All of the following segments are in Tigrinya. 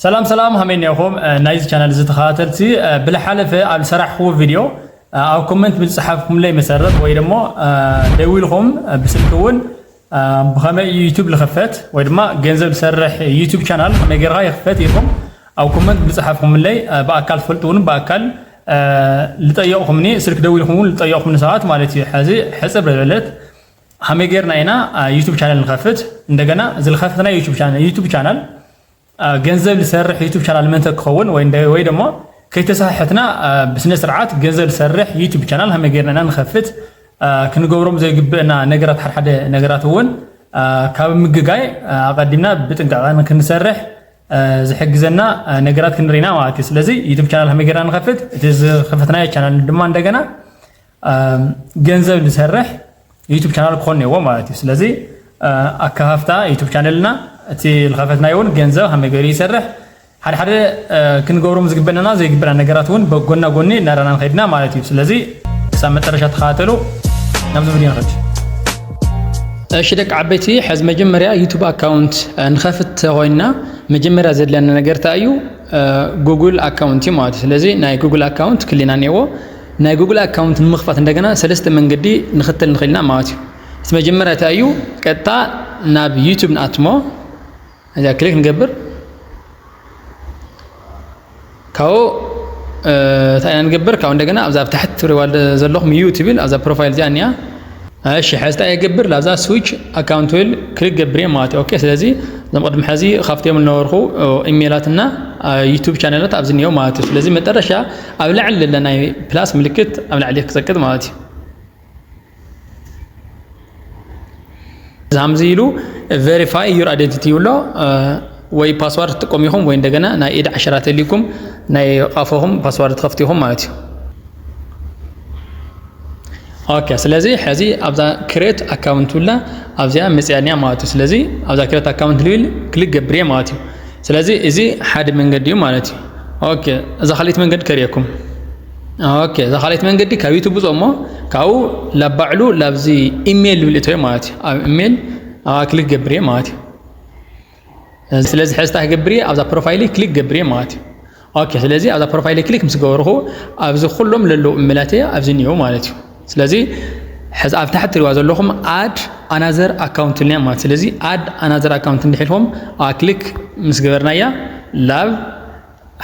ሰላም ሰላም፣ ሃመይ ኔኹም ናይዚ ቻናል ዝተኸታተልቲ። ብልሓለፈ ኣብ ዝሰራሕኹዎ ቪድዮ ኣብ ኮመንት ብዝፀሓፍኩምለይ መሰረት ወይ ደሞ ደዊልኹም ብስልኪ እውን ብኸመይ ዩቱብ ዝኸፈት ወይ ድማ ገንዘብ ዝሰርሕ ዩቱብ ቻናል ከመይ ጌርካ ይኽፈት ኢኹም ኣብ ኮመንት ብዝፀሓፍኩምለይ፣ ብኣካል ትፈልጡ እውን ብኣካል ልጠየቕኹምኒ፣ ስልክ ደዊልኹም እውን ልጠየቕኹምኒ ሰባት ማለት እዩ። ሕዚ ሕፅር በለት ሃመይ ጌርና ኢና ዩቱብ ቻናል ንኸፍት። እንደገና ዝልኸፍትና ዩቱብ ቻናል ገንዘብ ዝሰርሕ ዩቱብ ቻናል ምእንተ ክኸውን ወይ ደሞ ከይተሳሕትና ብስነ ስርዓት ገንዘብ ዝሰርሕ ዩቱብ ቻናል ሃመይ ጌርና ኢና ንኸፍት። ክንገብሮም ዘይግብእና ነገራት ሓድሓደ ነገራት እውን ካብ ምግጋይ ኣቐዲምና ብጥንቃቐ ክንሰርሕ ዝሕግዘና ነገራት ክንርኢና ማለት እዩ። ስለዚ ዩቱብ ቻናል ሃመይ ጌርና ንኸፍት፣ እቲ ዝኸፈትናዮ ቻናል ድማ እንደገና ገንዘብ ዝሰርሕ ዩቱብ ቻናል ክኾን ነዎ ማለት እዩ። ስለዚ ኣካፍታ ዩቱብ ቻነልና እቲ ዝኸፈትናዮ እውን ገንዘብ ሃመይ ገይሩ ይሰርሕ፣ ሓደ ሓደ ክንገብሮም ዝግበእና ዘይግበእና ነገራት እውን ጎና ጎኒ እናረና ንኸድና ማለት እዩ። ስለዚ ክሳብ መጨረሻ ተኸታተሉ። ናብዚ ቪድዮ ንኸድ። እሺ ደቂ ዓበይቲ፣ ሕዚ መጀመርያ ዩቱብ ኣካውንት ንኸፍት ተኾይንና መጀመርያ ዘድልያና ነገር እንታይ እዩ? ጉግል ኣካውንት እዩ ማለት እዩ። ስለዚ ናይ ጉግል ኣካውንት ክሊና እኒአዎ። ናይ ጉግል ኣካውንት ንምኽፋት እንደገና ሰለስተ መንገዲ ንኽተል ንኽእል ኢና ማለት እዩ። እቲ መጀመርያ እንታይ እዩ? ቀጥታ ናብ ዩቱብ ንኣትሞ፣ እዚኣ ክሊክ ንገብር። ካብኡ እንታይ ኢና ንገብር? ካብኡ እንደገና ኣብዛ ኣብ ታሕቲ ትሪእዋ ዘለኹም ዩ ትብል ኣብዛ ፕሮፋይል እዚኣ እኒኣ። እሺ ሕዚ እንታይ ይገብር? ላብዛ ስዊች ኣካውንት ብል ክሊክ ገብር እየ ማለት እዩ። ኦኬ፣ ስለዚ እዞም ቅድሚ ሕዚ ካብቶም ዝነበርኩ ኢሜይላትና ዩቱብ ቻነላት ኣብዚ እኒኦ ማለት እዩ። ስለዚ መጠረሻ ኣብ ላዕሊ ዘላ ናይ ፕላስ ምልክት ኣብ ላዕሊ ክጸቅጥ ማለት እዩ። ዛምዚ ኢሉ ቨሪፋይ ዩር ኣይደንቲቲ ይብሎ። ወይ ፓስዋርድ ትጥቀሙ ኢኹም ወይ እንደገና ናይ ኢድ ዓሸራ ተልይኩም ናይ ቃፎኹም ፓስዋርድ ትኸፍቱ ኢኹም ማለት እዩ። ኦኬ፣ ስለዚ ሕዚ ኣብዛ ክሬት ኣካውንት ብላ ኣብዚኣ መፅያ እኒኣ ማለት እዩ። ስለዚ ኣብዛ ክሬት ኣካውንት ልብል ክሊክ ገብር እየ ማለት እዩ። ስለዚ እዚ ሓደ መንገዲ እዩ ማለት እዩ። ኦኬ፣ እዛ ካልኣይቲ መንገዲ ከርእየኩም። ኦኬ፣ እዛ ካልኣይቲ መንገዲ ካብ ዩቱብ ውፅኦ እሞ ካብኡ ላብ ባዕሉ ላብዚ ኢሜይል ልብል እተዮ ማለት እዩ። ኣብ ኢሜይል ኣብኣ ክሊክ ገብር እየ ማለት እዩ። ስለዚ ሕዚ እንታይ ክገብር እየ? ኣብዛ ፕሮፋይለይ ክሊክ ገብር እየ ማለት እዩ። ኦኬ፣ ስለዚ ኣብዛ ፕሮፋይለይ ክሊክ ምስ ገበርኹ ኣብዚ ኩሎም ለለዉ እምላት እየ ኣብዚ እኒኦ ማለት እዩ። ስለዚ ሕዚ ኣብ ታሕቲ ትሪእዋ ዘለኹም ኣድ ኣናዘር ኣካውንት ኢልና ማለት። ስለዚ ኣድ ኣናዘር ኣካውንት እንድሕር ኢልኩም ኣብ ክሊክ ምስ ገበርናያ ላብ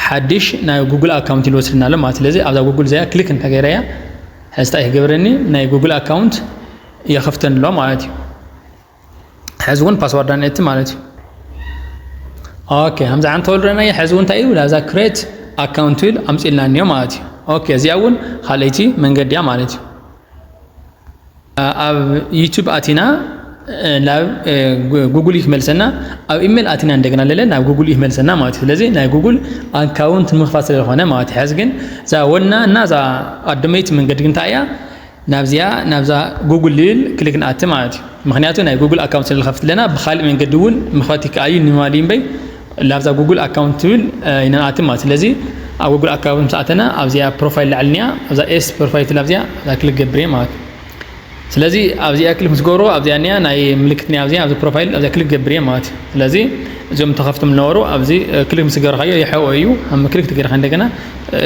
ሓድሽ ናይ ጉግል ኣካውንት ኢሉ ወስድና ኣሎ ማለት። ስለዚ ኣብዛ ጉግል እዚኣ ክሊክ እንተገይረያ ሕዚ እንታይ ክገብረኒ? ናይ ጉግል ኣካውንት የኸፍተኒ ኣሎ ማለት እዩ። ሕዚ እውን ፓስዋርዳ ነቲ ማለት እዩ። ኦኬ፣ ከምዚ ዓንተ ወልረና ሕዚ እውን እንታይ እዩ? ላዛ ክሬት ኣካውንት ብል ኣምፂልና እኒኦ ማለት እዩ። ኦኬ፣ እዚኣ እውን ካልኣይቲ መንገዲ እያ ማለት እዩ። ኣብ ዩቱብ ኣቲና ናብ ጉግል እዩ ክመልሰና፣ ኣብ ኢሜል ኣቲና እንደገና ለለ ናብ ጉግል እዩ ክመልሰና ማለት እዩ። ስለዚ ናይ ጉግል ኣካውንት ንምኽፋት ስለ ዝኾነ ማለት እዩ። ሕዚ ግን እዛ ወና እና እዛ ቀደመይቲ መንገዲ ግን እንታይ እያ? ናብዚኣ ናብዛ ጉግል ልብል ክሊክ ንኣቲ ማለት እዩ። ምክንያቱ ናይ ጉግል ኣካውንት ስለ ዝኸፍት ኣለና ብካሊእ መንገዲ እውን ምኽፋት ይከኣል እዩ ንማሊ እምበይ ላብዛ ጉግል ኣካውንት ትብል ኢና ንኣቲ ማለት። ስለዚ ኣብ ጉግል ኣካውንት ምስ ኣተና ኣብዚኣ ፕሮፋይል ላዕሊ እኒኣ ኣብዛ ኤስ ፕሮፋይል ትብል ኣብዚኣ ኣብዛ ክሊክ ገብር እየ ማለት እዩ። ስለዚ ኣብዚኣ ክሊክ ምስ ገብሮ ኣብዚኣ እኒኣ ናይ ምልክት እኒኣ ኣብዚኣ ኣብዚ ፕሮፋይል ኣብዚኣ ክሊክ ገብር እየ ማለት እዩ። ስለዚ እዚኦም ተኸፍቶም ዝነበሩ ኣብዚ ክሊክ ምስ ገርካዮ ይሐወ እዩ። ኣብ ክሊክ ትገርካ እንደገና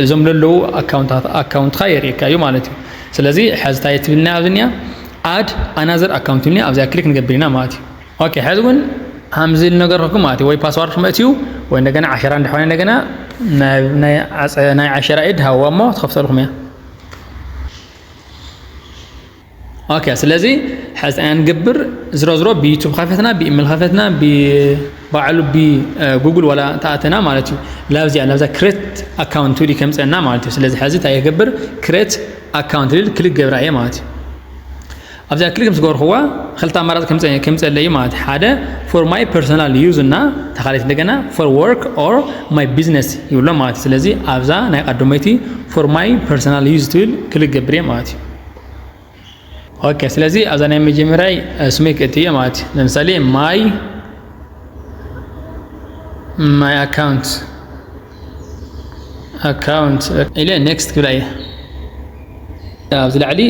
እዞም ለለዉ ኣካውንታት ኣካውንትካ የርእየካ እዩ ማለት እዩ። ስለዚ ሕዚ እንታይ ትብልና ኣብዚ እኒኣ ኣድ ኣናዘር ኣካውንት ትብልና ኣብዚኣ ክሊክ ንገብር ኢና ማለት እዩ። ኦኬ፣ ሕዚ እውን ከምዚ ዝነገርኩኩም ማለት እዩ። ወይ ፓስዋርድ ክመእት እዩ ወይ እንደገና ዓሸራ እንደኾነ እንደገና ናይ ናይ ዓሸራ ኢድ ሃዋ እሞ ትኸፍተልኩም እያ። ኦኬ፣ ስለዚ ሕዚ እንታይ ንገብር? ዝሮ ዝሮ ብዩቱብ ከፈትና ብኢሜል ከፈትና ብባዕሉ ብጉግል ዋላ ተኣተና ማለት እዩ። ላብዚኣ ላብዛ ክሬት ኣካውንት ትብል ከምፀና ማለት እዩ። ስለዚ ሕዚ እንታይ ይገብር? ክሬት ኣካውንት ልብል ክሊክ ገብራ እየ ማለት እዩ። ኣብዚኣ ክሊክ ምስ ገበርኩዋ ክልተ ኣማራፂ ከምፀለይ ማለት ሓደ for my personal use እና ተኻሊት እንደገና for work or my business ይብሎ ማለት እዩ። ስለዚ ኣብዛ ናይ ቀደመይቲ for my personal use ትብል ክሊክ ገብር እየ ማለት እዩ። ኦኬ፣ ስለዚ ኣብዛ ናይ መጀመርያይ ስመይ ክእቲ እየ ማለት እዩ። ለምሳሌ my my account account ኢለ ኔክስት ክብላ እየ። ኣብዚ ላዕሊ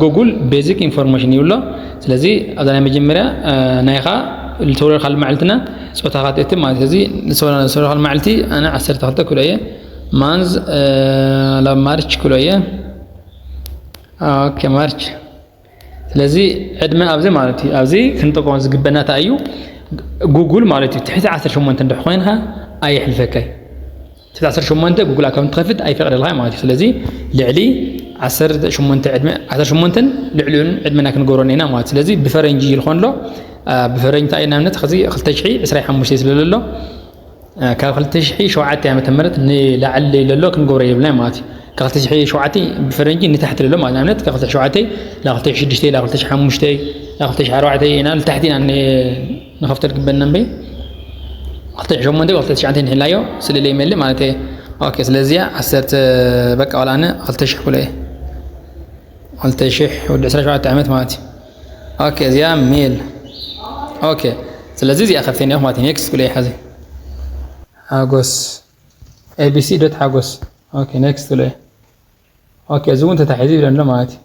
ጉግል ቤዚክ ኢንፎርሜሽን ይብሎ። ስለዚ ኣብዛ ናይ መጀመርያ ናይኻ ልተወለድካሉ መዓልትና ጾታኻ ትእቲ ማለት እዚ ንሶላል መዓልቲ ኣነ ዓሰርተ ክልተ ክብሎ እየ። ማንዝ ላብ ማርች ክብሎ እየ። ኦኬ ማርች። ስለዚ ዕድመ ኣብዚ ማለት እዩ። ኣብዚ ክንጠቆም ዝግበና እንታይ እዩ? ጉጉል ማለት እዩ። ትሕቲ ዓሰርተ ሸሞንተ እንድሕር ኮይንካ ኣየሕልፈካይ። ትሕቲ ዓሰርተ ሸሞንተ ጉግል ኣካውንት ትኸፍት ኣይፈቅደልካ ማለት እዩ። ስለዚ ልዕሊ ዓሰርተ ሸሞንተ ዕድመ ዓሰርተ ሸሞንተን ልዕሊኡን ዕድመና ክንገብሮ ኔና ማለት። ስለዚ ብፈረንጂ ይልኮን ኣሎ። ብፈረንጂ እንታይ ንኣብነት ከዚ ክልተ ሽሕ ዕስራን ሓሙሽተን ስለ ዘሎ ካብ ክልተ ሽሕ ሸውዓተ ዓመተ ምህረት ንላዕሊ ዘሎ ክንገብሮ የብልና ማለት እዩ። ካብ ክልተ ሽሕ ሸውዓተ ብፈረንጂ ንታሕቲ ዘሎ ማለት ንኣብነት ካብ ክልተ ሽሕ ሸውዓተ ናብ ክልተ ሽሕ ሽዱሽተ ናብ ክልተ ሽሕ ሓሙሽተ ናብ ክልተ ሽሕ ኣርባዕተ ኢና ንታሕቲ ኢና ንኸፍተል ግበና እምበይ ክልተ ሽሕ ሸሞንተ ክልተ ሽሕ ትሽዓተ ንሕላዮ ስልለ ይመልእ ማለት እዩ። ኦኬ ስለዚያ ዓሰርተ በቃ ዋላ ኣነ ክልተ ሽሕ ክብሎ እየ። ክልተ ሽሕ ወዲ ዕስራን ሸውዓተን ዓመት ማለት እዩ። ኦኬ እዚኣ ሜል። ኦኬ ስለዚ እዚኣ ከፍተ እኒኦ ማለት እዩ። ኔክስት ክብሎ እየ። ሓዚ ሓጎስ ኤቢሲ ዶት ሓጎስ። ኦኬ ኔክስት ክብሎ እየ። ኦኬ እዚ እውን ተታሒዙ ይብለኒ ኣሎ ማለት እዩ።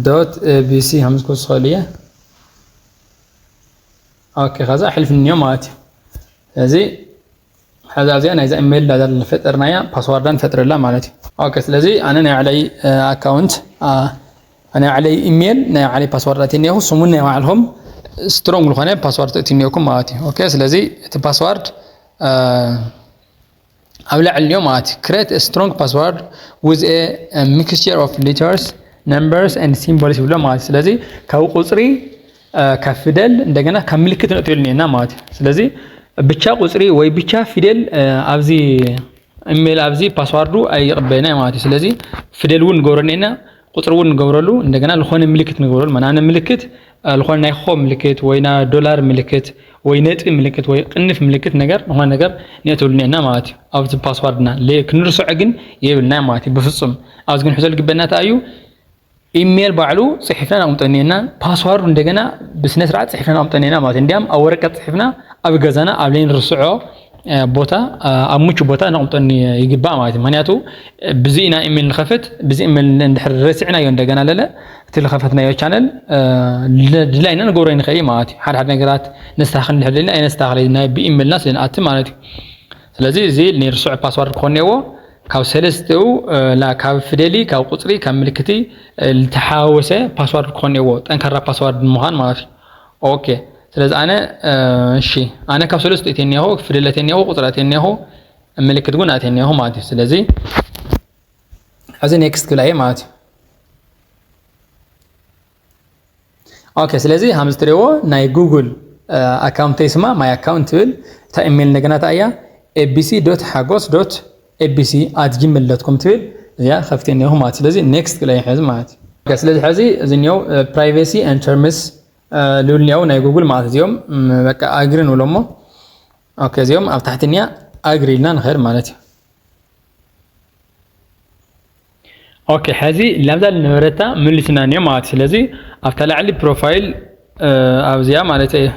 ዶት ኤቢሲ ከምዚ ክወስኸሉ እየ። ኦኬ ከዛ ኣሕልፍኒ እኒኦ ማለት እዩ። ስለዚ ሕዚ ኣብዚኣ ናይዛ ኢሜይል ዳታ ዝፈጠርናያ ፓስዋርዳ ንፈጥረላ ማለት እዩ። ኦኬ ስለዚ ኣነ ናይ ባዕለይ ኣካውንት ናይ ባዕለይ ኢሜይል ናይ ባዕለይ ፓስዋርድ ኣትየ እኒአኹ። ስሙን ናይ ባዕልኹም ስትሮንግ ዝኾነ ፓስዋርድ ተእትዩ እኒኦኩም ማለት እዩ። ኦኬ ስለዚ እቲ ፓስዋርድ ኣብ ላዕሊ እኒኦ ማለት እዩ። Create a strong password with a mixture of letters, numbers and symbols ይብሎ ማለት እዩ። ስለዚ ካብ ቁፅሪ ካብ ፊደል እንደገና ካብ ምልክት ነእትየሉ እኒአና ማለት እዩ። ስለዚ ብቻ ቁፅሪ ወይ ብቻ ፊደል ኣብዚ ኢሜይል ኣብዚ ፓስዋርዱ ኣይቕበለና ማለት እዩ። ስለዚ ፊደል እውን ንገብሮ እኒአና ቁፅሪ እውን ንገብረሉ እንደገና ዝኾነ ምልክት ንገብረሉ መናነ ምልክት ዝኾነ ናይ ኮኾብ ምልክት ወይ ናይ ዶላር ምልክት ወይ ነጥቢ ምልክት ወይ ቅንፍ ምልክት ነገር ዝኾነ ነገር ነእትብሉ እኒአና ማለት እዩ። ኣብዚ ፓስዋርድና ክንርስዖ ግን የብልና ማለት እዩ። ብፍፁም ኣብዚ ክንሕዘሉ ግበና እንታይ እዩ? ኢሜይል ባዕሉ ፅሒፍና ነቕምጦ እኒአና ፓስዋርዱ እንደገና ብስነ ስርዓት ፅሒፍና ነቕምጦ እኒአና ማለት እዩ። እንዲያም ኣብ ወረቀት ፅሒፍና ኣብ ገዛና ኣብ ለይንርስዖ ቦታ ኣብ ምቹ ቦታ ነቕምጦ ይግባእ ማለት እዩ። ምክንያቱ ብዚ ኢና ኢሜል ንኸፍት ብዚ ኢሜል እንድሕር ረሲዕናዮ እንደገና ለለ እቲ ዝኸፈትናዮ ቻነል ድላይና ንገብሮ ይንኽእል እዩ ማለት እዩ። ሓደ ሓደ ነገራት ነስተኻኽል እንድሕር ደሊና ኣይነስተኻኽል ናይ ብኢሜልና ስለ ንኣቲ ማለት እዩ። ስለዚ እዚ ናይ ርስዑ ፓስዋርድ ክኾን እኒአዎ። ካብ ሰለስቲኡ ካብ ፊደሊ ካብ ቁፅሪ ካብ ምልክቲ ዝተሓወሰ ፓስዋርድ ክኾን እኒአዎ ጠንካራ ፓስዋርድ ንምዃን ማለት እዩ። ኦኬ ስለዚ ኣነ እሺ ኣነ ካብ ሰለስቱ እትየ እኒአኹ ፊደል እትየ እኒአኹ ቁፅሪ እትየ እኒአኹ ምልክት እውን እትየ እኒአኹ ማለት እዩ። ስለዚ ሕዚ ኔክስት ክብል እየ ማለት እዩ። ኦኬ ስለዚ ከምዚ ትሪእዎ ናይ ጉግል ኣካውንተይ ስማ ማይ ኣካውንት ትብል እታ ኢሜል እንደገና እታ እያ ኤቢሲ ዶት ሓጎስ ዶት ኤቢሲ ኣት ጂሜል ዶት ኮም ትብል እዚኣ ከፍተ እኒአኹ ማለት ስለዚ ኔክስት ክብል እየ ሕዚ ማለት እዩ። ስለዚ ሕዚ እዚ እኒአው ፕራይቬሲ ኤንድ ተርምስ ልብል እኒአው ናይ ጉግል ማለት እዚኦም በቃ ኣግሪ ንብሎ እሞ ኦኬ እዚኦም ኣብ ታሕቲ እኒኣ ኣግሪ ኢልና ንኸድ ማለት እዩ። ኦኬ ሕዚ ላብዛ ዝነበረታ ምልስና እኒኦ ማለት ስለዚ ኣብታ ላዕሊ ፕሮፋይል ኣብዚኣ ማለት እየ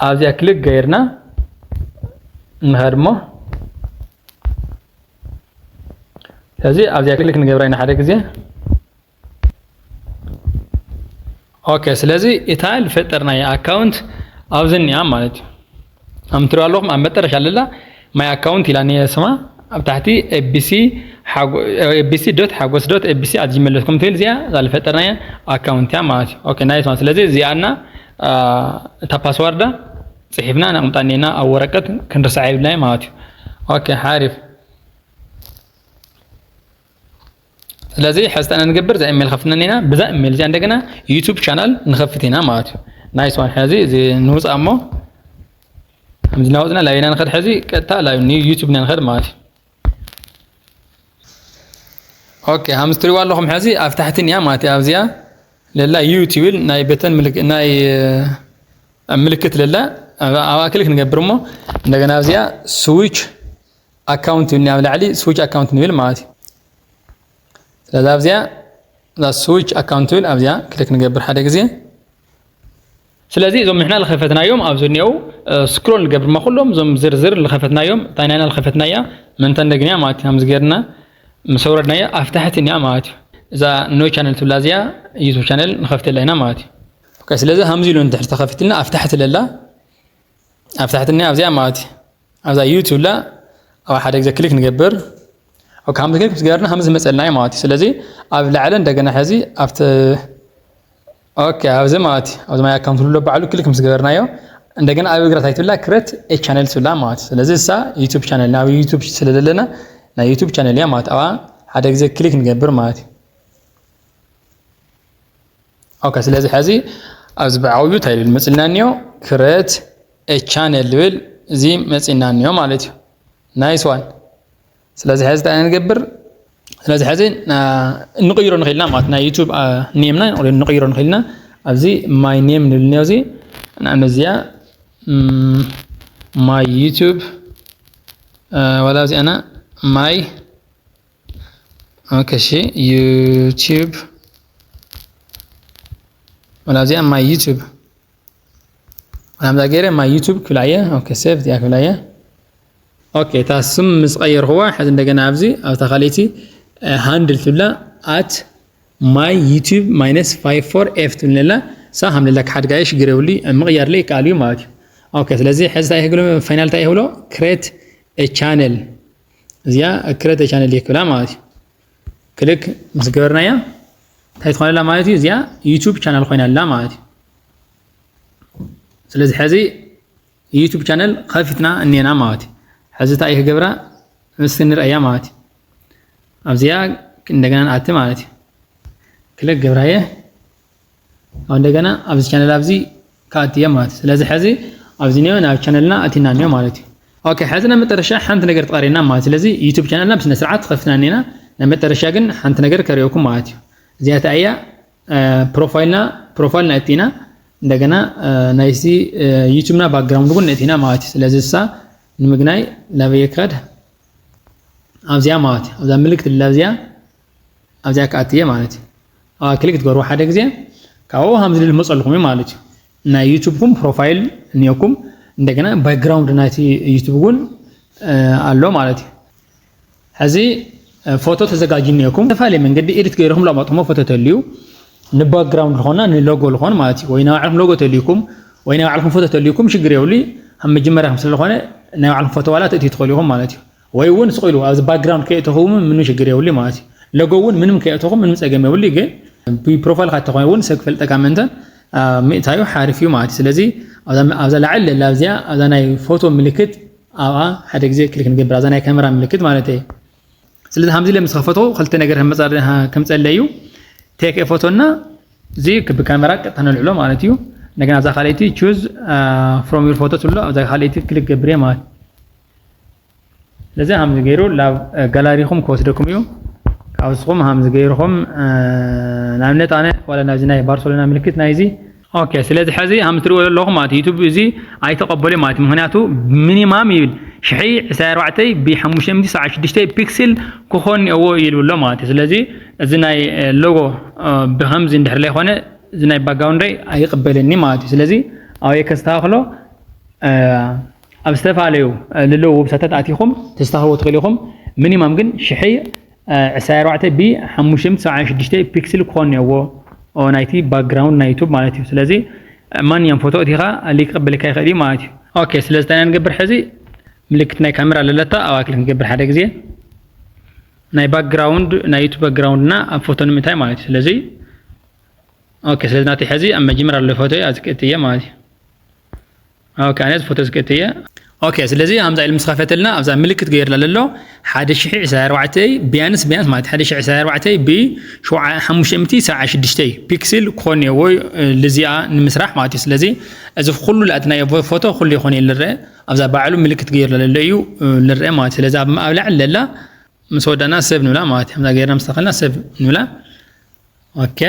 ኣብዚኣ ክሊክ ገይርና ንኸድ እሞ ስለዚ ኣብዚኣ ክሊክ ንገብራ ኢና ሓደ ግዜ ኦኬ ስለዚ እታ ዝፈጠርናያ ኣካውንት ኣብዚ እኒኣ ማለት እዩ። ከም ትሪእዋ ኣለኹም ኣብ መጠረሻ ለላ ማይ ኣካውንት ኢላ እኒአ ስማ ኣብ ታሕቲ ኤቢሲ ዶት ሓጎስ ዶት ኤቢሲ ኣት ጂሜል ዶት ኮም ትብል እዚኣ እዛ ዝፈጠርናያ ኣካውንት እያ ማለት እዩ። ኦኬ ናይስ ማለት ስለዚ እዚኣ እና እታ ፓስዋርዳ ፅሒፍና ነቕምጣ እኒአና ኣብ ወረቀት ክንርስዓ የብልናይ ማለት እዩ። ኦኬ ሓሪፍ ስለዚ ሕዚ እንታይ ንገብር እዛ ኢሜል ከፍትና ኢና ብዛ ኢሜል እዚኣ እንደገና ዩቱብ ቻናል ንኸፍት ኢና ማለት እዩ። ናይስ ዋን ሕዚ እዚ ንውፃ እሞ ከምዚ ናወፅና ላይና ንኸድ ሕዚ ቀጥታ ላብ ዩቱብ ኢና ንኸድ ማለት እዩ። ኦኬ ከምዚ ትሪእዋ ኣለኹም ሕዚ ኣብ ታሕቲ እኒኣ ማለት እዩ ኣብዚኣ ለላ ዩ ትብል ናይ በተን ናይ ምልክት ለላ ኣብኣ ክሊክ ንገብር እሞ እንደገና ኣብዚኣ ስዊች ኣካውንት ይብልኒ ኣብ ላዕሊ ስዊች ኣካውንት ንብል ማለት እዩ። ስለዚ ኣብዚኣ እዛ ስዊች ኣካውንት ትብል ኣብዚኣ ክሊክ ንገብር ሓደ ግዜ። ስለዚ እዞም ንሕና ዝኸፈትናዮም ኣብዚ እኒአው ስክሮል ንገብር ማ ኩሎም እዞም ዝርዝር ዝኸፈትናዮም እንታይ ናይና ዝኸፈትናያ ምንተ እንደግንያ ማለት እዩ። ከምዚ ገርና ምስ ኣውረድናያ ኣብ ታሕቲ እኒኣ ማለት እዩ። እዛ ኖ ቻነል ትብላ እዚኣ ዩቱብ ቻነል ንኸፍተላ ኢና ማለት እዩ። ኦኬ፣ ስለዚ ሃምዚ ኢሉ እንድሕር ተኸፊትልና ኣብ ታሕቲ ለላ፣ ኣብ ታሕቲ እኒኣ ኣብዚኣ ማለት እዩ። ኣብዛ ዩቱብ ላ ኣብ ሓደ ግዜ ክሊክ ንገብር። ኦኬ፣ ሃምዚ ክሊክ ምስ ገበርና ሃምዚ መፀልና እዩ ማለት እዩ። ስለዚ ኣብ ላዕሊ እንደገና ሕዚ ኣብቲ ኦኬ፣ ኣብዚ ማለት እዩ። ኣብዚ ማይ ኣካውንት ዝብሎ ባዕሉ ክሊክ ምስ ገበርናዮ እንደገና ኣብ እግራ እንታይ ትብላ ክሬት ኤ ቻነል ትብላ ማለት እዩ። ስለዚ እሳ ዩቱብ ቻነል ናብ ዩቱብ ስለ ዘለና ናይ ዩቱብ ቻነል እያ ማለት ኣብኣ ሓደ ግዜ ክሊክ ንገብር ማለት እዩ። ኦኬ፣ ስለዚ ሕዚ ኣብዚ ብዓብዩ እንታይ ኢሉ መፅልና እኒኦ ክሬት ኤ ቻነል ዝብል እዚ መፅና እኒኦ ማለት እዩ። ናይስ ዋን። ስለዚ ሕዚ እንታይ ንገብር? ስለዚ ሕዚ ንቕይሮ ንኽእልና ማለት ናይ ዩቱብ ኔምና ንቕይሮ ንኽእልና ኣብዚ ማይ ኔም ንብል እኒኦ እዚ ንኣብነት እዚኣ ማይ ዩቱብ ዋላ እዚኣና ማይ ኦኬ እሺ ዩቱብ ዋላ እዚኣ ማይ ዩቱብ ዋላ እዛ ገይረ ማይ ዩቱብ ክብላ እየ። ኦኬ ሴቭ እዚኣ ክብላ እየ። ኦኬ እታ ስም ምስ ቀየርክዋ ሕዚ እንደገና ኣብዚ ኣብታ ካልኣይቲ ሃንድል ትብላ ኣት ማይ ዩቱብ ማይነስ ፋይቭ ፎር ኤፍ ትብል ነላ እሳ ሃምለላ ክሓድጋ እየ ሽግር የብሉ ምቕያር ለይ ይከኣል እዩ ማለት እዩ። ኦኬ ስለዚ ሕዚ እንታይ ክብሎ ፋይናል እንታይ ይብሎ ክሬት ቻነል እዚኣ ክሬት ቻነል ይክብላ ማለት እዩ። ክሊክ ምስ ገበርናያ እንታይ ትኾነላ ማለት እዩ እዚኣ ዩቱብ ቻናል ኮይናላ ማለት እዩ። ስለዚ ሕዚ ዩቱብ ቻነል ከፊትና እኔና ማለት እዩ። ሕዚ እንታይ ክገብራ እስኪ ንርኣያ ማለት እዩ። ኣብዚኣ እንደገና ንኣቲ ማለት እዩ። ክሊክ ገብራየ ኣብ እንደገና ኣብዚ ቻነል ኣብዚ ክኣቲ እየ ማለት እዩ። ስለዚ ሕዚ ኣብዚ ኒዮ ናብ ቻነልና ኣቲና ኒዮ ማለት እዩ። ኦኬ ሕዚ ናብ መጠረሻ ሓንቲ ነገር ትቐርየና ማለት ስለዚ ዩቱብ ቻነልና ብስነ ስርዓት ከፍትና ኒና ናብ መጠረሻ ግን ሓንቲ ነገር ከርእየኩም ማለት እዩ። እዚኣ እያ ፕሮፋይልና ፕሮፋይልና እቲና እንደገና ናይዚ ዩቱብና ባክግራውንድ እውን እቲና ማለት እዩ። ስለዚ እሳ ንምግናይ ላበየ ክኸድ ኣብዚኣ ማለት እዩ። ኣብዛ ምልክት እላ ኣብዚኣ ኣብዚኣ ክኣትየ ማለት እዩ። ኣብ ክሊክ ትገብርዎ ሓደ ግዜ ካብኡ ሃምዚ ልል መፀልኩም እዩ ማለት እዩ። ናይ ዩቱብኩም ፕሮፋይል እኒኦኩም እንደገና ባክግራውንድ ናይቲ ዩቱብ እውን ኣሎ ማለት እዩ። ሕዚ ፎቶ ተዘጋጅ እኒኦኩም ዝተፈላለየ መንገዲ ኤዲት ገይርኩም ላማጥሞ ፎቶ ተልዩ ንባክግራውንድ ዝኾና ንሎጎ ዝኾን ማለት እዩ። ወይ ናይ ባዕልኩም ሎጎ ተልዩኩም ወይ ናይ ባዕልኩም ፎቶ ተልዩኩም ሽግር የብሉ። ኣብ መጀመርያ ከም ስለዝኾነ ናይ ባዕልኩም ፎቶ ዋላ ተእትዩ ትኽእሉ ኢኹም ማለት እዩ። ወይ እውን ስቕ ኢሉ ኣብዚ ባክግራውንድ ከየእተኹም ምንም ሽግር የብሉ ማለት እዩ። ሎጎ እውን ምንም ከየእተኹም ምንም ፀገም የብሉ። ግን ብፕሮፋይልካ ተኾነ እውን ሰብ ክፈልጠካ ምእንተ ምእታዩ ሓሪፍ እዩ ማለት እዩ። ስለዚ ኣብዛ ላዕሊ ለላ ኣብዚኣ ኣብዛ ናይ ፎቶ ምልክት ኣብኣ ሓደ ግዜ ክሊክ ንገብር ኣብዛ ናይ ካሜራ ምልክት ማለት እዩ። ስለዚ ከምዚ ኢለ ምስ ከፈትኩ ክልተ ነገር ከም መጻ- ከም ጸለ እዩ። ቴክ ፎቶ እና እዚ ክቢ ካሜራ ቀጥታ ነልዕሎ ማለት እዩ። እንደገና ኣብዛ ካልኣይቲ ቹዝ ፍሮም ዩር ፎቶ ትብሎ ኣብዛ ካልኣይቲ ክሊክ ገብር እየ ማለት እዩ። ስለዚ ከምዚ ገይሩ ናብ ጋላሪኹም ክወስደኩም እዩ። ካብስኹም ከምዚ ገይርኹም ንኣብነት ኣነ ዋላ ናብዚ ናይ ባርሰሎና ምልክት ናይዚ ኦኬ ስለዚ ሕዚ ከም ትሪእዎ ዘለኹም ማለት ዩቱብ እዚ ኣይተቐበሉ ማለት ምክንያቱ ሚኒማም ይብል ሽሒ ዕስራን ኣርባዕተን ብሓሙሽተ ሚእቲ ሰብዓን ሽዱሽተን ፒክስል ክኾን እዎ ይብል ኣሎ ማለት እዩ። ስለዚ እዚ ናይ ሎጎ ብከምዚ እንድሕር ዘይኮነ እዚ ናይ ባክግራውንደይ ኣይቕበለኒ ማለት እዩ። ስለዚ ኣበይ ከስተኻኽሎ ኣብ ዝተፈላለዩ ልለዉ ዌብሳይታት ኣቲኹም ተስተኻኽልዎ ትኽእሉ ኢኹም። ሚኒማም ግን ሽሒ ዕስራን ኣርባዕተን ብሓሙሽተ ሚእቲ ሰብዓን ሽዱሽተ ፒክስል ክኾን እዎ ናይቲ ባክግራውንድ ናይ ዩቱብ ማለት እዩ። ስለዚ ማንኛውም ፎቶ እቲኻ ሊክ ክቕበለካ ይኽእል እዩ ማለት እዩ። ኦኬ ስለዚ እንታይ ንገብር ሕዚ ምልክት ናይ ካሜራ ኣለለታ ኣብ ኣክል ክንገብር ሓደ ግዜ ናይ ባክግራውንድ ናይ ዩቱብ ባክግራውንድና ኣብ ፎቶ ንምእታይ ማለት እዩ። ስለዚ ኦኬ ስለዚ ናተይ ሕዚ ኣብ መጀመርያ ዘሎ ፎቶ ኣብዚ ክእቲ እየ ማለት እዩ። ኦኬ ኣነ ፎቶ ዝክእቲ እየ። ኦኬ ስለዚ ከምዛ ኢሉ ምስ ከፈተልና ኣብዛ ምልክት ገይርላ ዘሎ ሓደ ሽሕ ዕስራን ኣርባዕተን ቢያንስ ቢያንስ ማለት ሓደ ሽሕ ዕስራን ኣርባዕተን ብ ሓሙሽተ ሚእቲ ሰብዓን ሽዱሽተን ፒክስል ክኾን እየ ወይ ልዚኣ ንምስራሕ ማለት እዩ። ስለዚ እዚ ኩሉ ላእትናዮ ፎቶ ኩሉ ይኾን እየ ልረአ ኣብዛ ባዕሉ ምልክት ገይርላ ዘሎ እዩ ልረአ ማለት እዩ። ስለዚ ኣብ ኣብ ላዕሊ ለላ ምስ ወዳና ሰብ ንብላ ማለት እዩ። ከምዛ ገይርና ምስ ተኸልና ሰብ ንብላ ኦኬ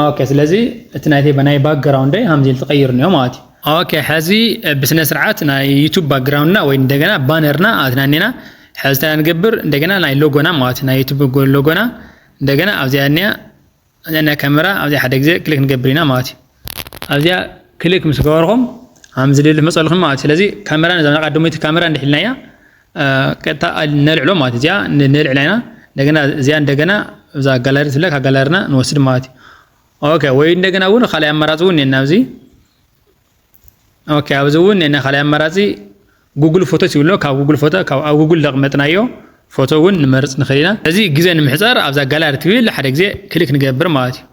ኦኬ ስለዚ እቲ ናይተይ ናይ ባክግራውንደይ ሃምዚ ኢሉ ተቐይሩ እኒኦ ማለት እዩ። ኦኬ ሕዚ ብስነ ስርዓት ናይ ዩቱብ ባክግራውንድና ወይ እንደገና ባነርና ኣትና እኒና ሕዚ እንታይ ንገብር እንደገና ናይ ሎጎና ማለት እዩ። ናይ ዩቱብ ሎጎና እንደገና ኣብዚኣ እኒኣ ኣብዚኣ ናይ ካሜራ ኣብዚኣ ሓደ ግዜ ክሊክ ንገብር ኢና ማለት እዩ። ኣብዚኣ ክሊክ ምስ ገበርኩም ሃምዚ ልል መፀልኩም ማለት እዩ። ስለዚ ካሜራ ነዛ ናይ ቀዳመይቲ ካሜራ እንድሕልናያ ቀጥታ ነልዕሎ ማለት እዚኣ ነልዕላ ኢና እንደገና እዚኣ እንደገና እዛ ጋላሪ ትብላ ካብ ጋላርና ንወስድ ማለት እዩ። ኦኬ፣ ወይ እንደገና እውን ካልኣይ ኣማራፂ እውን እኒአና ኣብዚ። ኦኬ፣ ኣብዚ እውን እኒአና ካልኣይ ኣማራፂ ጉግል ፎቶ ይብሎ። ካብ ጉግል ፎቶ፣ ካብ ኣብ ጉግል ዘቕመጥናዮ ፎቶ እውን ንመርፅ ንኽእል ኢና። እዚ ግዜ ንምሕፃር ኣብዛ ጋላሪ ትብል ሓደ ግዜ ክሊክ ንገብር ማለት እዩ።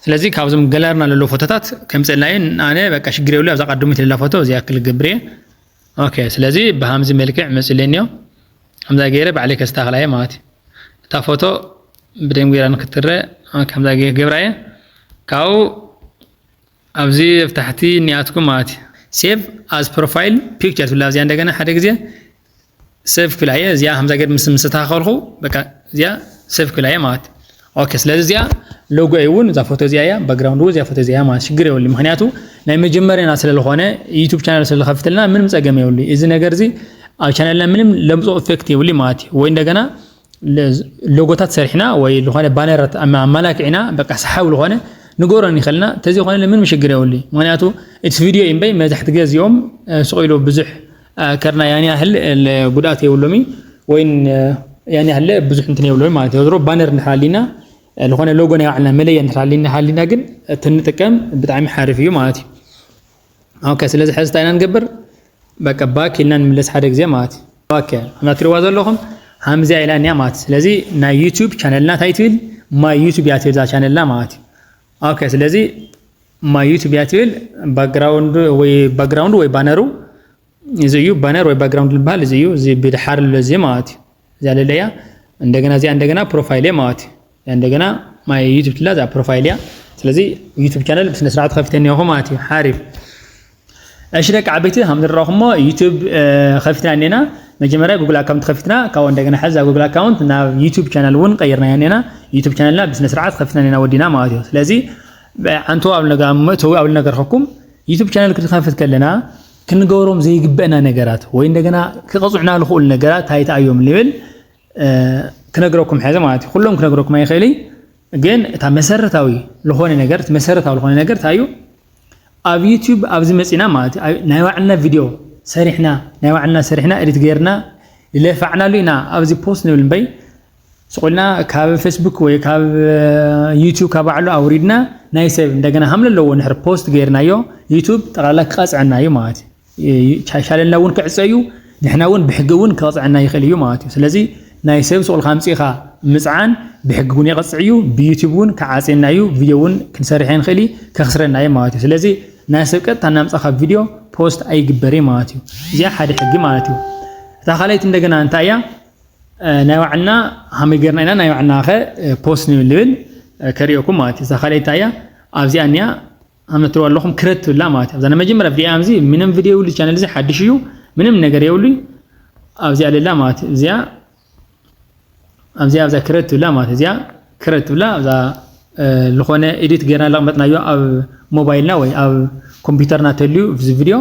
ስለዚ ካብዞም ጋላርና ለሎ ፎቶታት ከምፀልና እዩ። ኣነ በቃ ሽግር የብሉ፣ ኣብዛ ቀድሚት ለላ ፎቶ እዚኣ ክሊክ ገብር እየ። ኦኬ፣ ስለዚ ብሃምዚ መልክዕ መፅለኒ እዮ። ከምዛ ገይረ ባዕለይ ከስተካክላ እየ ማለት እዩ። እታ ፎቶ ብደም ገይራ ንክትረአ ከምዛ ገይረ ገብራ እየ። ካብኡ ኣብዚ ኣብ ታሕቲ እኒኣትኩም ማለት እዩ። ሴቭ ኣዝ ፕሮፋይል ፒክቸር ትብላ እዚኣ እንደገና ሓደ ግዜ ሴቭ ክብላ እየ። እዚኣ ከምዛ ገይር ምስ ምስተካኸልኩ በቃ እዚኣ ሴቭ ክብላ እየ ማለት እዩ። ኦኬ፣ ስለዚ እዚኣ ሎጎ እውን እዛ ፎቶ እዚኣ እያ፣ ባክግራውንድ እውን እዚኣ ፎቶ እዚኣ እያ ማለት ሽግር የብሉ። ምክንያቱ ናይ መጀመርያና ስለዝኾነ ዩቱብ ቻናል ስለዝኸፍትልና ምንም ፀገም የብሉ። እዚ ነገር እዚ ኣብ ቻናልና ምንም ለምፅኦ ኢፌክት የብሉ ማለት እዩ። ወይ እንደገና ለ-፣ ሎጎታት ሰሪሕና ወይ ዝኾነ ባነራት ኣማ-፣ ኣመላኪዕና በቃ ሰሓቢ ዝኾነ ንገብሮ ንኽእልና። ተዘይኮነ ምንም ሽግር የብሉ። ምክንያቱ እቲ ቪድዮ እዩ እምበይ መብዛሕትኡ ግዜ እዚኦም፣ እ፣ ስቕ ኢሉ ብዙሕ፣ እ፣ ከርና ያን ያህል፣ እ፣ ጉድኣት የብሎሚ ወይ፣ እ፣ ያን ያህል ብዙሕ እንትን የብሎሚ ማለት እዩ። ዝሮ ባነር እንድሕር ኣሊና፣ እ፣ ዝኾነ ሎጎ ናይ ባዕልና መለያ እንድሕር ኣሊና፣ ሃሊና ግን፣ እ፣ ትንጥቀም ብጣዕሚ ሓሪፍ እዩ ማለት እዩ። ኦኬ፣ ስለዚ ሕዚ እንታይ ኢና ንገብር? በቃ ባክ ኢልና ንምለስ ሓደ ግዜ ማለት እዩ። ኦኬ፣ ከምዛ ትሪእዋ ዘለኹም ሃምዚኣ ኢላ እኒኣ ማለት እዩ። ስለዚ ናይ ዩቱብ ቻነልና እንታይ ትብል? ማይ ዩቱብ እያ ትብል እዛ ቻነልና ማለት እዩ። ኦኬ፣ ስለዚ ማይ ዩቱብ እያ ትብል። ባክግራውንድ ወይ፣ ባክግራውንድ ወይ ባነሩ እዚ እዩ። ባነር ወይ ባክግራውንድ ዝበሃል እዚ እዩ። እዚ ብድሓር ኣሎ እዚ ማለት እዩ። እዚኣ ለለያ እንደገና እዚኣ እንደገና ፕሮፋይል እያ ማለት እዩ። እዚኣ እንደገና ማይ ዩቱብ ትላ እዛ ፕሮፋይል እያ። ስለዚ ዩቱብ ቻነል ብስነ ስርዓት ከፊተ እኒአኹ ማለት እዩ። ሓሪፍ። እሺ ደቂ ዓበይቲ፣ ከም ዝረኣኹሞ ዩቱብ፣ እ፣ ከፊትና እኒና። መጀመርያ ጉግል ኣካውንት ከፊትና፣ ካብኡ እንደገና ሕዚ እዛ ጉግል ኣካውንት ናብ ዩቱብ ቻነል እውን ቀይርናያ እኒና። ዩቱብ ቻነልና ብስነ ስርዓት ከፊትና እኒና ወዲና ማለት እዩ። ስለዚ፣ ብ-፣ ዓንቶ ኣብ ነገ-፣ ኣብ መእተዊ ኣብ ዝነገርኩኩም፣ ዩቱብ ቻነል ክንከፍት ከለና ክንገብሮም ዘይግበአና ነገራት ወይ እንደገና ክቐጽዑና ዝኽእሉ ነገራት እንታይ እንታይ እዮም ንብል፣ እ፣ ክነግረኩም ሕዚ ማለት እዩ። ኩሎም ክነግረኩም ኣይኽእል፣ ግን እታ መሰረታዊ ዝኾነ ነገር፣ እቲ መሰረታዊ ዝኾነ ነገር እንታይ እዩ? ኣብ ዩቱብ ኣብዚ መጺና ማለት እዩ፣ ኣብ ናይ ባዕልና ቪድዮ ሰሪሕና፣ ናይ ባዕልና ሰሪሕና፣ ኤዲት ገይርና፣ ዝለፋዕናሉ ኢና ኣብዚ ፖስት ንብል እምበይ፣ ስቕ ኢልና ካብ ፌስቡክ ወይ ካብ፣ እ፣ ዩቱብ ካብ ባዕሉ ኣውሪድና ናይ ሰብ እንደገና ሃም ለለዎ እንድሕር ፖስት ገይርናዮ ዩቱብ ጠቕላላ ክቐጽዐና እዩ ማለት እዩ። ዩ-፣ ቻ-፣ ቻነልና እውን ክዕጸ እዩ፣ ንሕና እውን ብሕጊ እውን ክቐጽዐና ይኽእል እዩ ማለት እዩ። ስለዚ ናይ ሰብ ስቕ ኢልካ ኣምጺእኻ ምጽዓን ብሕጊ እውን የቐጽዕ እዩ፣ ብዩቱብ እውን ክዓጽየና እዩ፣ ቪድዮ እውን ክንሰርሕ ኣይንኽእል እዩ፣ ከኽስረና እዩ ማለት እዩ። ስለዚ ናይ ሰብ ቀጥታ እናምጻእካ ቪድዮ ፖስት ኣይግበር እዩ ማለት እዩ። እዚኣ ሓደ ሕጊ ማለት እዩ። እታ ካልኣይቲ እንደገና እንታይ እያ? እ፣ ናይ ባዕልና ሃመይ ጌርና ኢና ናይ ባዕልና ኸ፣ እ፣ ፖስት ንብል፣ እ፣ ከርእየኩም ማለት እዩ። እዛ ካልኣይቲ እንታይ እያ? ኣብዚኣ እኒኣ፣ ሃም እትሪእዋ ኣለኹም ክረት ትብላ ማለት እዩ። ኣብዛ ናይ መጀመርያ ቪድዮ ኣብዚ ምንም ቪድዮ የብሉ፣ ቻነል እዚ ሓድሽ እዩ፣ ምንም ነገር የብሉ። ኣብዚኣ ለላ ማለት እዩ። እዚኣ፣ ኣብዚኣ፣ ኣብዛ ክረት ትብላ ማለት እዩ። እዚኣ ክረት ትብላ፣ ኣብዛ፣ እ፣ ዝኾነ ኤዲት ጌርና ለቕመጥናዮ ኣብ ሞባይልና ወይ ኣብ ኮምፒውተርና ተልዩ፣ እዚ ቪድዮ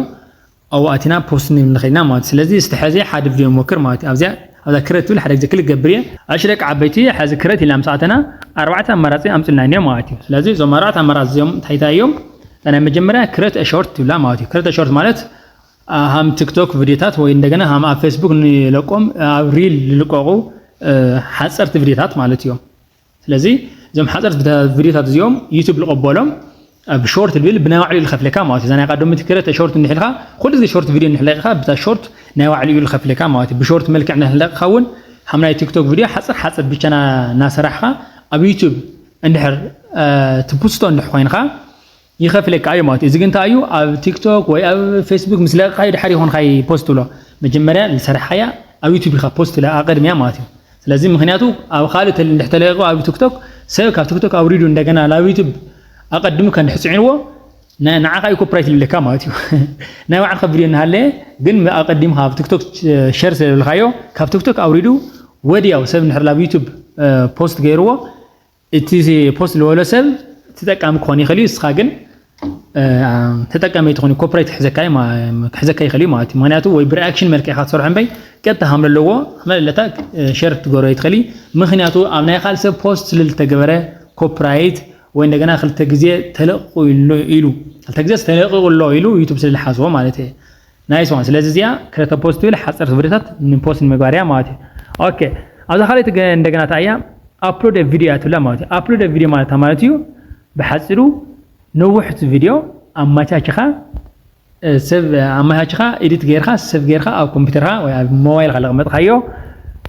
ኣብኡ ኣቲና ፖስት ንብል ንኽእል ኢና ማለት እዩ። ስለዚ እስቲ ሕዚ ሓደ ቪድዮ ንሞክር ማለት እዩ። ኣብዚኣ፣ ኣብዛ ክረት ትብል ሓደ ግዜ ክሊክ ገብር እየ። እሺ ደቂ ዓበይቲ፣ ሕዚ ክረት ኢልና ምስ ኣተና ኣርባዕተ ኣማራፂ ኣምፅልና እኒኦ ማለት እዩ። ስለዚ እዞም ኣርባዕተ ኣማራፂ እዚኦም እንታይ እንታይ እዮም? እታ ናይ መጀመርያ ክረት ሾርት ትብላ ማለት እዩ። ክረት ሾርት ማለት፣ አ፣ ሃም ቲክቶክ ቪድዮታት ወይ እንደገና ሃም ኣብ ፌስቡክ ንለቆም ኣብ ሪል ዝልቀቑ፣ እ፣ ሓፀርቲ ቪድዮታት ማለት እዮም። ስለዚ እዞም ሓፀርቲ ቪድዮ-፣ ቪድዮታት እዚኦም ዩቱብ ዝቐበሎም፣ እ፣ ብሾርት ዝብል ብናይ ባዕሉ እዩ ዝኸፍለካ ማለት እዩ። እዛ ናይ ቀደሙ ክረት ሾርት እንድሕልካ፣ ኩሉ ግዜ ሾርት ቪድዮ እንድሕለቅኻ፣ ብታ ሾርት ናይ ባዕሉ እዩ ዝኸፍለካ ማለት እዩ። ብሾርት መልክዕ እንድሕለቅኻ እውን፣ ሃም ናይ ቲክቶክ ቪድዮ ሓፀር ሓፀር ብቻ ና-፣ እናሰራሕኻ ኣብ ዩቱብ እንድሕር፣ እ፣ ትፕስቶ እንድሕ ኮይንካ፣ ይኸፍለካ እዩ ማለት እዩ። እዚ ግን እንታይ እዩ? ኣብ ቲክቶክ ወይ ኣብ ፌስቡክ ምስ ለቅኻዮ ድሓር ይኾንካ ፖስት ትብሎ። መጀመርያ ዝሰራሕካያ ኣብ ዩቱብ ኢኻ ፖስት ትብላ ኣቐድሚያ ማለት እዩ። ስለዚ ምኽንያቱ ኣብ ካልእ ተል-፣ እንድሕ ተለቂቑ ኣብ ቲክቶክ ሰብ ካብ ቲክቶክ ኣውሪዱ እንደገና ናብ ዩቱብ ኣቐድሙ ከንድሕ ጽዒንዎ ን-፣ ንዓኻ እዩ ኮፒራይት ይብለካ ማለት እዩ። ናይ ባዕልኻ ቪድዮ እናሃለየ ግን ኣቐዲምካ ኣብ ቲክቶክ ሸር ስለዝብልካዮ ካብ ቲክቶክ ኣውሪዱ ወዲያው ሰብ እንድሕር ናብ ዩቱብ፣ እ፣ ፖስት ገይርዎ እቲ ፖስት ዝበሎ ሰብ ተጠቃሚ ክኾን ይኽእል እዩ። ንስኻ ግን፣ እ፣ ተጠቃሚ ትኾን ኮፒራይት ክሕዘካ እዩ ማ-፣ ክሕዘካ ይኽእል እዩ ማለት እዩ። ምኽንያቱ ወይ ብሪኣክሽን መልክዕ ኢኻ ትሰርሖ እምበይ ቀጥታ ሃም ለለዎ መለለታ፣ እ፣ ሸር ክትገብሮ ይትኽእል እዩ። ምኽንያቱ ኣብ ናይ ካልእ ሰብ ፖስት ስለ ዝተገበረ ኮፒራይት ወይ እንደገና ክልተ ግዜ ተለቂቑ ኢሉ፣ ኢሉ፣ ክልተ ግዜ ተለቂቑ ኣሎ ኢሉ ዩቱብ ስለ ዝሓዝዎ ማለት እዩ። ናይስ ዋን። ስለዚ እዚኣ ክረተ ፖስት ትብል ሓፀርቲ ቪድዮታት ንፖስት ንምግባር እያ ማለት እዩ። ኦኬ፣ ኣብዛ ካልኣይቲ ገ-፣ እንደገና እንታይ እያ? upload a video እያ ትብላ ማለት እዩ። Upload a video ማለት ማለት እዩ ብሓፂሩ ነውሕቲ ቪድዮ ኣመቻችኻ ሰብ ኣመቻችኻ ኤዲት ጌርካ ሰብ ጌርካ ኣብ ኮምፒውተርካ ወይ ኣብ ሞባይልካ ለቕመጥካዮ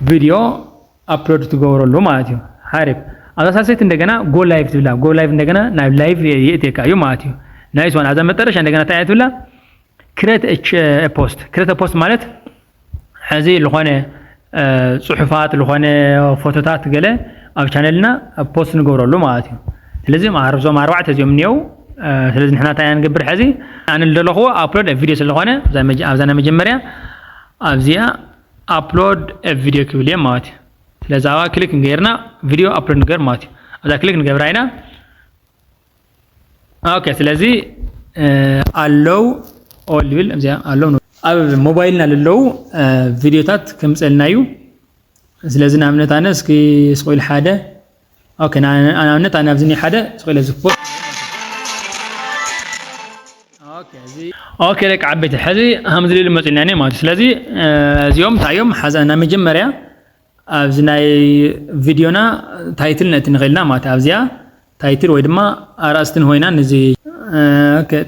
ቪድዮ ኣፕሎድ ትገብረሉ ማለት እዩ። ሓሪፍ። ኣብዛ ሳልሰይቲ እንደገና go live ትብላ። Go live እንደገና ናብ ላይቭ የእትየካ እዩ ማለት እዩ። ናይስ ዋን ኣብዛ መጠረሻ እንደገና እንታይ እያ ትብላ? Create a post። Create a post ማለት ሕዚ ዝኾነ ፅሑፋት ዝኾነ ፎቶታት ገለ ኣብ ቻነልና ፖስት ንገብረሉ ማለት እዩ። ስለዚ እዞም ኣርባዕተ እዚኦም እኒአው። ስለዚ ንሕና እንታይ ንገብር ሕዚ? ኣነ ዝደለኽዎ ኣፕሎድ ቪድዮ ስለዝኾነ ኣብዛ ናይ መጀመርያ ኣብዚኣ ኣፕሎድ ቪድዮ ክብል እየ ማለት እዩ። ስለዚ ኣብኣ ክሊክ ንገርና ቪድዮ ኣፕሎድ ንገር ማለት እዩ። ኣብዛ ክሊክ ንገብራ ኢና። ኦኬ ስለዚ ኣለው ኦል ይብል እዚኣ ኣለው ኣብ ሞባይልና ለለው ቪድዮታት ከምፀልና እዩ። ስለዚ ንኣብነት ኣነ እስኪ ስቆይል ሓደ ኦኬ ንኣብነት ኣነ ኣብዚ ሓደ ስቆይለ ዝፖስት ኦኬ ደቂ ዓበይቲ ሕዚ ሃምዚ ልል መፅልና ኒ ማለት ስለዚ እዚኦም እንታይ እዮም ሓዛ ናይ መጀመርያ ኣብዚ ናይ ቪድዮና ታይትል ነቲ ንኽእልና ማለት ኣብዚኣ ታይትል ወይ ድማ ኣርእስቲ ንኾይና ንዚ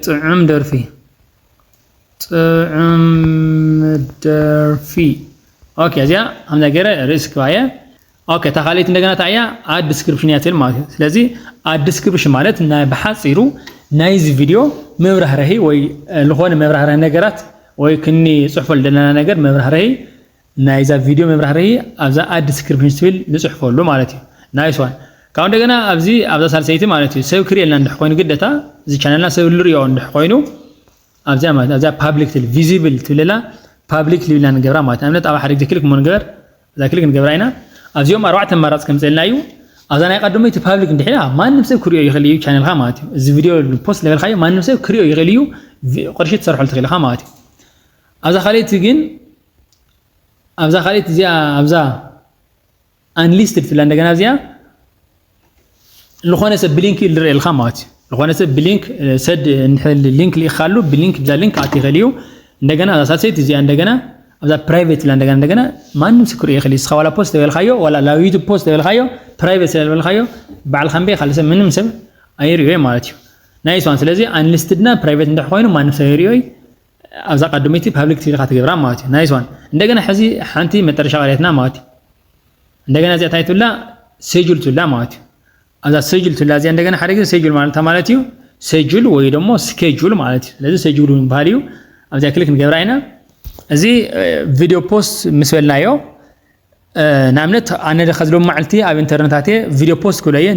ጥዑም ደርፊ ጥዑም ደርፊ ኦኬ እዚኣ ከምዛ ገይረ ርእሲ ክባየ ኦኬ እታ ካልኣይቲ እንደገና እንታይ እያ ኣድ ዲስክሪፕሽን እያ ትብል ማለት እዩ። ስለዚ ኣድ ዲስክሪፕሽን ማለት ናይ ብሓፂሩ ናይዚ ቪድዮ መብራህርሂ ወይ ዝኾነ መብራህርሂ ነገራት ወይ ክኒ ፅሕፎ ዘለና ነገር መብራህርሂ ናይዛ ቪድዮ መብራህርሂ ኣብዛ ኣድ ዲስክሪፕሽን ትብል ንፅሕፈሉ ማለት እዩ። ናይስ ዋን ካብኡ እንደገና ኣብዚ ኣብዛ ሳልሰይቲ ማለት እዩ ሰብ ክርእየልና እንድሕ ኮይኑ ግደታ እዚ ቻነልና ሰብ ንርእዮ እንድሕ ኮይኑ ኣብዚኣ ማለት ኣብዚኣ ፓብሊክ ትብል ቪዚብል ትብለላ ፓብሊክ ልብልና ንገብራ ማለት ኣብነት ኣብ ሓደ ግዜ ክሊክ ሞ ንገበር እዛ ክሊክ ንገብራ ኢና ኣብዚኦም ኣርባዕተ ኣማራፂ ከምፅእልና እዩ ኣብዛ ናይ ቀደመይቲ ፓብሊክ እንድሕያ ማንም ሰብ ክሪኦ ይኽእል እዩ ቻነልካ ማለት እዩ እዚ ቪድዮ ፖስት ለበልካዮ ማንም ሰብ ክሪኦ ይኽእል እዩ ቅርሺ ትሰርሐሉ ትኽእል ኢኻ ማለት እዩ ኣብዛ ካልኣይቲ ግን ኣብዛ ካልኣይቲ እዚኣ ኣብዛ ኣንሊስትድ ትብላ እንደገና እዚኣ ዝኾነ ሰብ ብሊንክ ይልርእልካ ማለት እዩ ዝኾነ ሰብ ብሊንክ ሰድ ሊንክ ልኢኻሉ ብሊንክ ብዛ ሊንክ ኣት ይኽእል እዩ እንደገና እዛ ሳልሰይቲ እዚኣ እንደገና ኣብዛ ፕራይቬት ትብላ እንደገና እንደገና ማንም ስክሪ ይኽእል እዩ ስኻ ዋላ ፖስት ተበልካዮ ዋላ ናብ ዩቱብ ፖስት ተበልካዮ ፕራይቬት ስለበልካዮ ባዕልካ እምበይ ካልእ ሰብ ምንም ሰብ ኣይርእዮ ማለት እዩ ናይ ስዋን ስለዚ ኣንሊስትድና ፕራይቬት እንድሕ ኮይኑ ማንም ሰብ ኣይርእዮ ኣብዛ ቀድመይቲ ፓብሊክ ትብልካ ትገብራ ማለት እዩ ናይ ስዋን እንደገና ሕዚ ሓንቲ መጠረሻ ቀሪትና ማለት እዩ እንደገና እዚኣ እንታይ ትብላ ሴጁል ትብላ ማለት እዩ ኣብዛ ሴጁል ትብላ እዚኣ እንደገና ሓደ ግዜ ሴጁል ማለት ማለት እዩ ሴጁል ወይ ደግሞ ስኬጁል ማለት እዩ ስለዚ ሴጁል ይበሃል እዩ ኣብዚኣ ክሊክ ንገብራ ኢና እዚ ቪድዮ ፖስት ምስ በልናዮ ንኣብነት ኣነ ከዚ ሎም መዓልቲ ኣብ ኢንተርነታት እየ ቪድዮ ፖስት ክብሎ እየ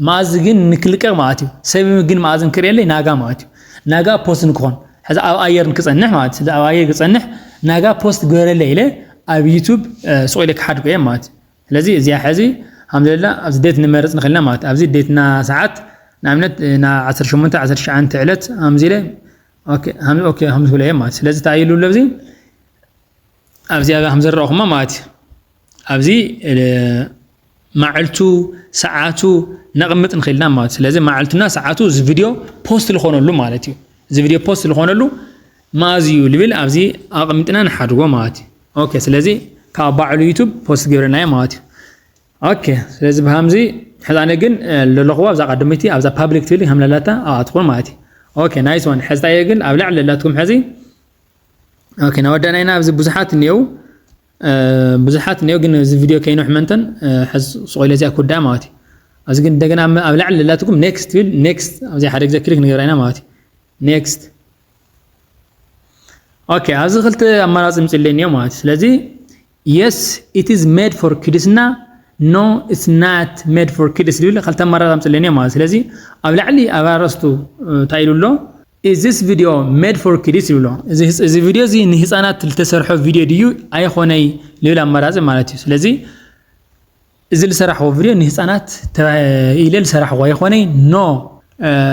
መኣዝ ግን ንክልቀቕ ማለት እዩ ሰብ ግን መኣዝ ንክርእየለይ ናጋ ማለት እዩ ናጋ ፖስት ንክኾን ሕዚ ኣብ ኣየር ንክፀንሕ ማለት እዩ ኣብ ኣየር ክፀንሕ ናጋ ፖስት ግበረለይ ኢለ ኣብ ዩቱብ ስቕ ኢለ ክሓድጎ እየ ማለት እዩ ስለዚ እዚኣ ሕዚ ሃምዘለላ ኣብዚ ዴት ንመርፅ ንኽእልና ማለት ኣብዚ ዴትና ሰዓት ንኣብነት ና 18 19 ዕለት ሃምዚ ኢለ ሃምዚ ክብለ እየ ማለት ስለዚ እንታይ ኢሉ ኣብዚ ኣብዚኣ ከም ዝረእኹሞ ማለት እዩ ኣብዚ ማዕልቱ ሰዓቱ ነቕምጥ ንኽእልና ማለት ስለዚ ማዕልቱና ሰዓቱ እዚ ቪድዮ ፖስት ዝኾነሉ ማለት እዩ እዚ ቪድዮ ፖስት ዝኾነሉ መኣዝ እዩ ልብል ኣብዚ ኣቕሚጥና ንሓድጎ ማለት እዩ ኦኬ ስለዚ ካብ ባዕሉ ዩቱብ ፖስት ገብረናዮ ማለት እዩ ኦኬ ስለዚ ብሃምዚ ሕዛነ ግን ለለኽዋ ኣብዛ ቀድመይቲ ኣብዛ ፓብሊክ ትብል ከም ለላታ ኣብኣ ትኾን ማለት እዩ ኦኬ ናይስ ዋን ሕዝታየ ግን ኣብ ላዕሊ ለላትኩም ሕዚ ኦኬ ናወዳና ኢና ኣብዚ ብዙሓት እኒአው ብዙሓት እኒአው ግን እዚ ቪድዮ ከይንውሕ መንተን ሕዚ ስቆይለ እዚኣ ክውዳእ ማለት እዩ ኣብዚ ግን እንደገና ኣብ ላዕሊ ለላትኩም ኔክስት ትብል ኔክስት ኣብዚ ሓደ ግዜ ክሊክ ንገብራ ኢና ማለት እዩ ኔክስት ኦኬ ኣብዚ ክልተ ኣማራፂ ምፅለኒ እዮም ማለት ስለዚ yes it is made for kids እና no it's not made for kids ዝብል ክልተ ኣማራፂ ምፅለኒ እዮም ማለት ስለዚ ኣብ ላዕሊ ኣብ ኣረስቱ እንታይ ኢሉ ኣሎ is this video made for kids ይብሎ እዚ ቪድዮ እዚ ንህፃናት ዝተሰርሖ ቪድዮ ድዩ ኣይኾነይ ልብል ኣማራፂ ማለት እዩ ስለዚ እዚ ዝሰራሕዎ ቪድዮ ንህፃናት ኢለ ዝሰራሕዎ ኣይኾነይ no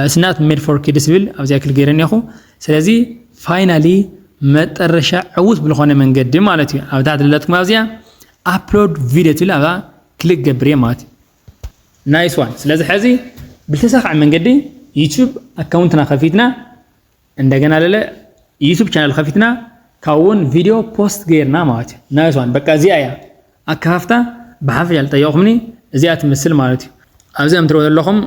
it's not made for kids ዝብል ኣብዚኣ ክል ገይረ እኒኹ ስለዚ finally መጠረሻ ዕውት ብዝኾነ መንገዲ ማለት እዩ ኣብ ታሕቲ ዘለትኩም ኣብዚኣ ኣፕሎድ ቪድዮ ትብል ኣብዛ ክሊክ ገብር እየ ማለት እዩ ናይስ ዋን ስለዚ ሕዚ ብልተሳካዐ መንገዲ ዩቱብ ኣካውንትና ከፊትና እንደገና ለለ ዩቱብ ቻናል ከፊትና ካብውን ቪድዮ ፖስት ገይርና ማለት እዩ ናይስ ዋን በቃ እዚኣ እያ ኣካፍታ ብሓፈሻ ዝጠየቕኹምኒ እዚኣ ትመስል ማለት እዩ። ኣብዚ ከም ትሪእዎ ዘለኹም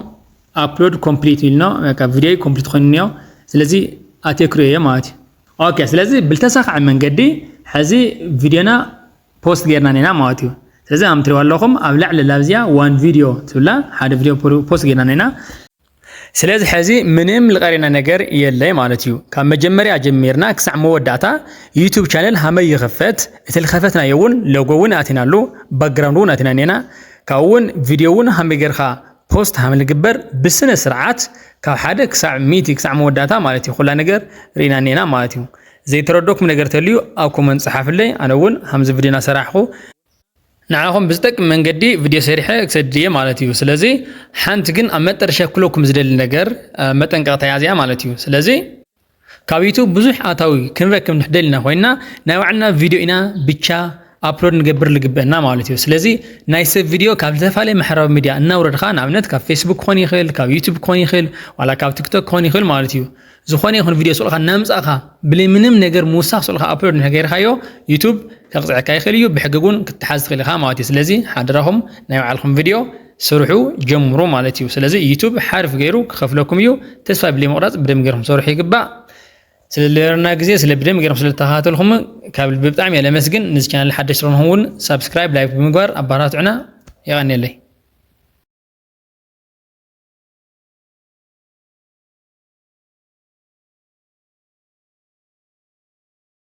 upload complete ኢልና፣ በቃ ቪድዮ ኮምፕሊት ኮይኑ እኒኦ። ስለዚ ኣትየክርዮ እየ ማለት እዩ። ኦኬ፣ ስለዚ ብልተሳኽዐ መንገዲ ሕዚ ቪድዮና ፖስት ጌርና ኔና ማለት እዩ። ስለዚ ከም ትሪእዎ ኣለኹም ኣብ ላዕሊ ላብዚኣ ዋን ቪድዮ ትብላ ሓደ ቪድዮ ፖስት ጌርና ኔና። ስለዚ ሕዚ ምንም ልቐሬና ነገር የለይ ማለት እዩ። ካብ መጀመርያ ጀሚርና ክሳዕ መወዳእታ ዩቱብ ቻነል ሃመይ ይኸፈት፣ እቲ ልኸፈትናዮ እውን ሎጎ እውን ኣቲናሉ፣ ባክግራውንድ እውን ኣቲና ኔና። ካብኡ እውን ቪድዮ እውን ሃመይ ጌርካ ፖስት ሃመይ ልግበር ብስነ ስርዓት ካብ ሓደ ክሳዕ ሚእቲ ክሳዕ መወዳእታ ማለት እዩ። ኩላ ነገር ርኢና ኔና ማለት እዩ። ዘይተረደኩም ነገር ተልዩ ኣብ ኮመንት ጸሓፍለይ፣ ኣነ እውን ሃምዚ ቪድዮ እናሰራሕኹ ንዓኹም ብዝጠቅም መንገዲ ቪድዮ ሰሪሐ ክሰድድ እየ ማለት እዩ። ስለዚ ሓንቲ ግን ኣብ መጠረሻ ክለኩም ዝደሊ ነገር፣ እ፣ መጠንቀቕታ እያ እዚኣ ማለት እዩ። ስለዚ ካብ ዩቱብ ብዙሕ ኣታዊ ክንረክብ ንሕደል ኢና ኮይና ናይ ባዕልና ቪድዮ ኢና ብቻ ኣፕሎድ ንገብር ልግበአና ማለት እዩ። ስለዚ ናይ ሰብ ቪድዮ ካብ ዝተፈላለየ ማሕበራዊ ሚድያ እናውረድካ፣ ንኣብነት ካብ ፌስቡክ ክኾን ይኽእል፣ ካብ ዩቱብ ክኾን ይኽእል፣ ዋላ ካብ ቲክቶክ ክኾን ይኽእል ማለት እዩ። ዝኾነ ይኹን ቪድዮ ስልኻ እናምጻእካ ብለይ ምንም ነገር ምውሳኽ ስልኻ ኣፕሎድ እንድሕር ገይርካዮ ዩቱብ ከቕጽዐካ ይኽእል እዩ፣ ብሕጊ እውን ክትሓዝ ትኽእል ኢኻ ማለት እዩ። ስለዚ ሓደራኹም ናይ ባዕልኹም ቪድዮ ስርሑ፣ ጀምሩ ማለት እዩ። ስለዚ ዩቱብ ሓርፍ ገይሩ ክኸፍለኩም እዩ። ተስፋ ብለይ ምቑራጽ ብደም ገይርኩም ሰርሑ ይግባእ። ስለ ዝነበረና ግዜ፣ ስለ ብደም ገይርኩም ስለ ዝተኸታተልኩም ካብ ልቢ ብጣዕሚ እየ ለመስግን። ነዚ ቻናል ሓደሽ ስለሆንኩም እውን ሳብስክራይብ፣ ላይክ ብምግባር ኣባራትዑና። የቐንየለይ።